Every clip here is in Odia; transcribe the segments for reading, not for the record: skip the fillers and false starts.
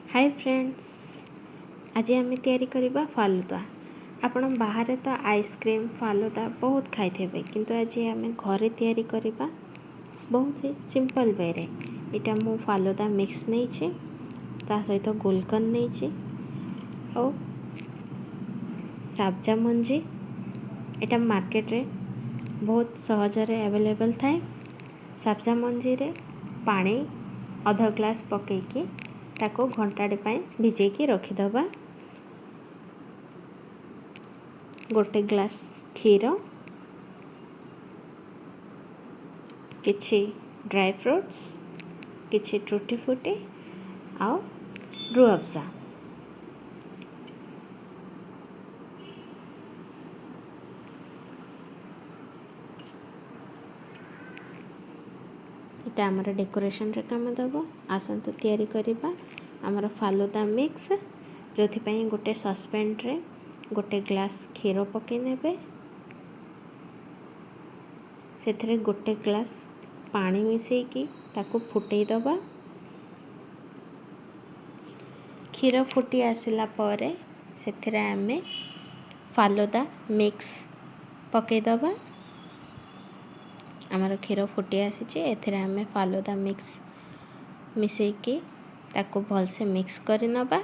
ହାଇ ଫ୍ରେଣ୍ଡସ୍, ଆଜି ଆମେ ତିଆରି କରିବା ଫାଲୁଦା। ଆପଣ ବାହାରେ ତ ଆଇସ୍କ୍ରିମ୍ ଫାଲୁଦା ବହୁତ ଖାଇଥିବେ, କିନ୍ତୁ ଆଜି ଆମେ ଘରେ ତିଆରି କରିବା ବହୁତ ହି ସିମ୍ପଲ୍ ୱେରେ। ଏଇଟା ମୁଁ ଫାଲୁଦା ମିକ୍ସ ନେଇଛି, ତା ସହିତ ଗୁଲକନ୍ଦ ନେଇଛି ଆଉ ସାବଜା ମଞ୍ଜି। ଏଇଟା ମାର୍କେଟରେ ବହୁତ ସହଜରେ ଆଭେଲେବଲ୍ ଥାଏ। ସାବଜା ମଞ୍ଜିରେ ପାଣି ଅଧ ଗ୍ଲାସ୍ ପକାଇକି ତାକୁ ଘଣ୍ଟାଟେ ପାଇଁ ଭିଜେଇକି ରଖିଦେବା। ଗୋଟେ ଗ୍ଲାସ୍ କ୍ଷୀର, କିଛି ଡ୍ରାଏ ଫ୍ରୁଟ୍ସ, କିଛି ଟୁଟି ଫୁଟି ଆଉ ରୁଆବଜା। ଏଇଟା ଆମର ଡେକୋରେସନରେ କାମ ଦେବ। ଆସନ୍ତୁ ତିଆରି କରିବା ଆମର ଫାଲୁଦା ମିକ୍ସ। ଯେଉଁଥିପାଇଁ ଗୋଟେ ସସ୍ପେନ୍ରେ ଗୋଟେ ଗ୍ଲାସ୍ କ୍ଷୀର ପକାଇ ନେବେ, ସେଥିରେ ଗୋଟେ ଗ୍ଲାସ୍ ପାଣି ମିଶାଇକି ତାକୁ ଫୁଟେଇ ଦେବା। କ୍ଷୀର ଫୁଟି ଆସିଲା ପରେ ସେଥିରେ ଆମେ ଫାଲୁଦା ମିକ୍ସ ପକାଇଦେବା। ଆମର କ୍ଷୀର ଫୁଟି ଆସିଛି, ଏଥିରେ ଆମେ ଫାଲୁଦା ମିକ୍ସ ମିଶାଇକି ତାକୁ ଭଲସେ ମିକ୍ସ କରିନେବା।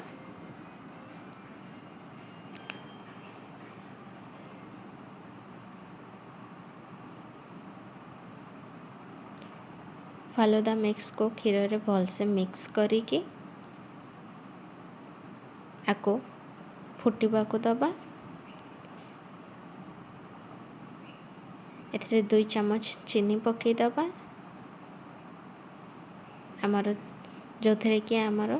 ଫାଲୁଦା ମିକ୍ସକୁ କ୍ଷୀରରେ ଭଲସେ ମିକ୍ସ କରିକି ଆକୁ ଫୁଟିବାକୁ ଦେବା। ଏଥିରେ 2 ଚାମଚ ଚିନି ପକାଇଦେବା, ଆମର ଯେଉଁଥିରେ କି ଆମର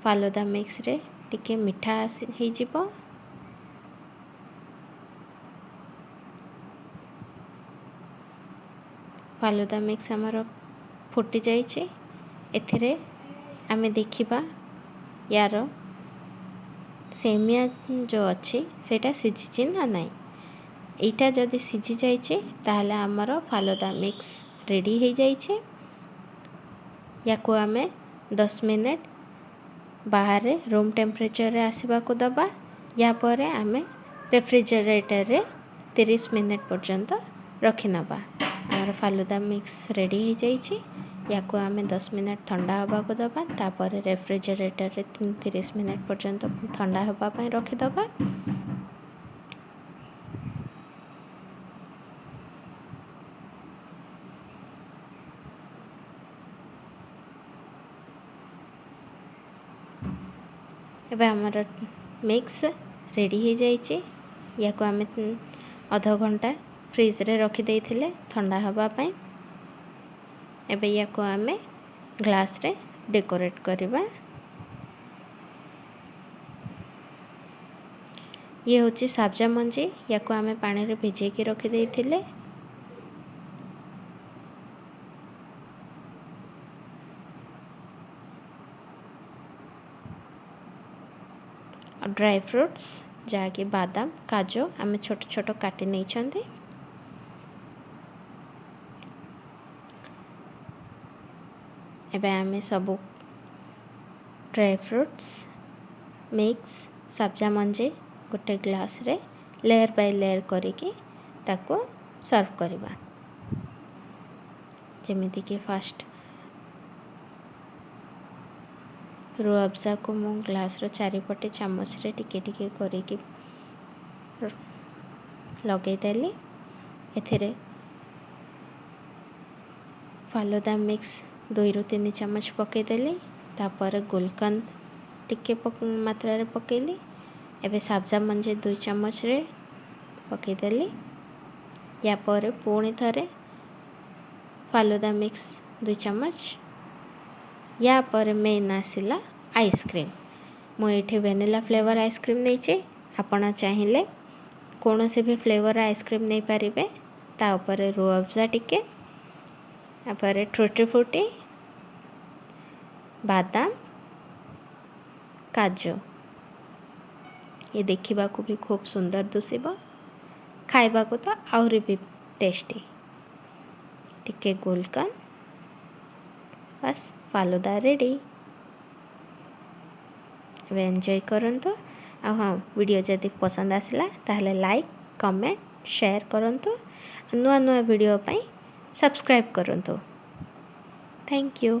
ଫାଲୁଦା ମିକ୍ସରେ ଟିକେ ମିଠା ହେଇଯିବ। ଫାଲୁଦା ମିକ୍ସ ଆମର ଫୁଟି ଯାଇଛି। ଏଥିରେ ଆମେ ଦେଖିବା ୟାର ସେମିଆ ଯେଉଁ ଅଛି ସେଇଟା ସିଝିଛି ନା ନାହିଁ। ଏଇଟା ଯଦି ସିଝି ଯାଇଛି ତାହେଲେ ଆମର ଫାଲୁଦା ମିକ୍ସ ରେଡ଼ି ହେଇଯାଇଛି। ୟାକୁ ଆମେ 10 ମିନିଟ୍ ବାହାରେ ରୁମ୍ ଟେମ୍ପରେଚରରେ ଆସିବାକୁ ଦେବା। ୟା ପରେ ଆମେ ରେଫ୍ରିଜରେଟରରେ 30 ମିନିଟ୍ ପର୍ଯ୍ୟନ୍ତ ରଖିନେବା। ଆମର ଫାଲୁଦା ମିକ୍ସ ରେଡ଼ି ହେଇଯାଇଛି। ୟାକୁ ଆମେ 10 ମିନିଟ୍ ଥଣ୍ଡା ହେବାକୁ ଦେବା, ତାପରେ ରେଫ୍ରିଜରେଟରରେ 30 ମିନିଟ୍ ପର୍ଯ୍ୟନ୍ତ ଥଣ୍ଡା ହେବା ପାଇଁ ରଖିଦେବା। ଏବେ ଆମର ମିକ୍ସ ରେଡ଼ି ହେଇଯାଇଛି। ୟାକୁ ଆମେ ଅଧଘଣ୍ଟା ଫ୍ରିଜରେ ରଖିଦେଇଥିଲେ ଥଣ୍ଡା ହେବା ପାଇଁ। ଏବେ ୟାକୁ ଆମେ ଗ୍ଲାସ୍ରେ ଡେକୋରେଟ୍ କରିବା। ଇଏ ହେଉଛି ସାବଜା ମଞ୍ଜି, ୟାକୁ ଆମେ ପାଣିରେ ଭିଜେଇକି ରଖିଦେଇଥିଲେ। ଆଉ ଡ୍ରାଏ ଫ୍ରୁଟ୍ସ ଯାହାକି ବାଦାମ, କାଜୁ ଆମେ ଛୋଟ ଛୋଟ କାଟି ନେଇଛନ୍ତି। ଏବେ ଆମେ ସବୁ ଡ୍ରାଏ ଫ୍ରୁଟ୍ସ ମିକ୍ସ ସାବଜା ମଞ୍ଜି ଗୋଟେ ଗ୍ଲାସ୍ରେ ଲେୟର୍ ବାଇ ଲେୟର୍ କରିକି ତାକୁ ସର୍ଭ କରିବା। ଯେମିତିକି ଫାଷ୍ଟ ରୁଆବଜାକୁ ମୁଁ ଗ୍ଲାସ୍ର ଚାରିପଟେ ଚାମଚରେ ଟିକେ ଟିକେ କରିକି ଲଗେଇଦେଲି। ଏଥିରେ ଫାଲୁଦା ମିକ୍ସ 2ରୁ 3 ଚାମଚ ପକାଇଦେଲି। ତାପରେ ଗୁଲକନ୍ଦ ଟିକେ ମାତ୍ରାରେ ପକାଇଲି। ଏବେ ସାବଜା ମଞ୍ଜି 2 ଚାମଚରେ ପକାଇଦେଲି। ୟା ପରେ ପୁଣି ଥରେ ଫାଲୁଦା ମିକ୍ସ 2 ଚାମଚ। ୟା ପରେ ମେନ୍ ଆସିଲା ଆଇସ୍କ୍ରିମ୍। ମୁଁ ଏଇଠି ଭ୍ୟାନିଲା ଫ୍ଲେଭର୍ ଆଇସ୍କ୍ରିମ୍ ନେଇଛି। ଆପଣ ଚାହିଁଲେ କୌଣସି ବି ଫ୍ଲେଭର୍ ଆଇସ୍କ୍ରିମ୍ ନେଇପାରିବେ। ତା ଉପରେ ରୁଆବଜା ଟିକେ, ତାପରେ ଟୁଟି ଫୁଟି, ବାଦାମ, କାଜୁ। ଏ ଦେଖିବାକୁ ବି ଖୁବ୍ ସୁନ୍ଦର ଦିଶିବ, ଖାଇବାକୁ ତ ଆହୁରି ବି ଟେଷ୍ଟି। ଟିକେ ଗୁଲକନ୍ଦ, ବାସ୍ ଫାଲୁଦା ରେଡ଼ି। ଏବେ ଏନ୍ଜୟ କରନ୍ତୁ। ଆଉ ହଁ, ଭିଡ଼ିଓ ଯଦି ପସନ୍ଦ ଆସିଲା, ତାହେଲେ ଲାଇକ୍, କମେଣ୍ଟ, ସେୟାର କରନ୍ତୁ। ନୂଆ ନୂଆ ଭିଡ଼ିଓ ପାଇଁ ସବସ୍କ୍ରାଇବ୍ କରନ୍ତୁ। Thank you.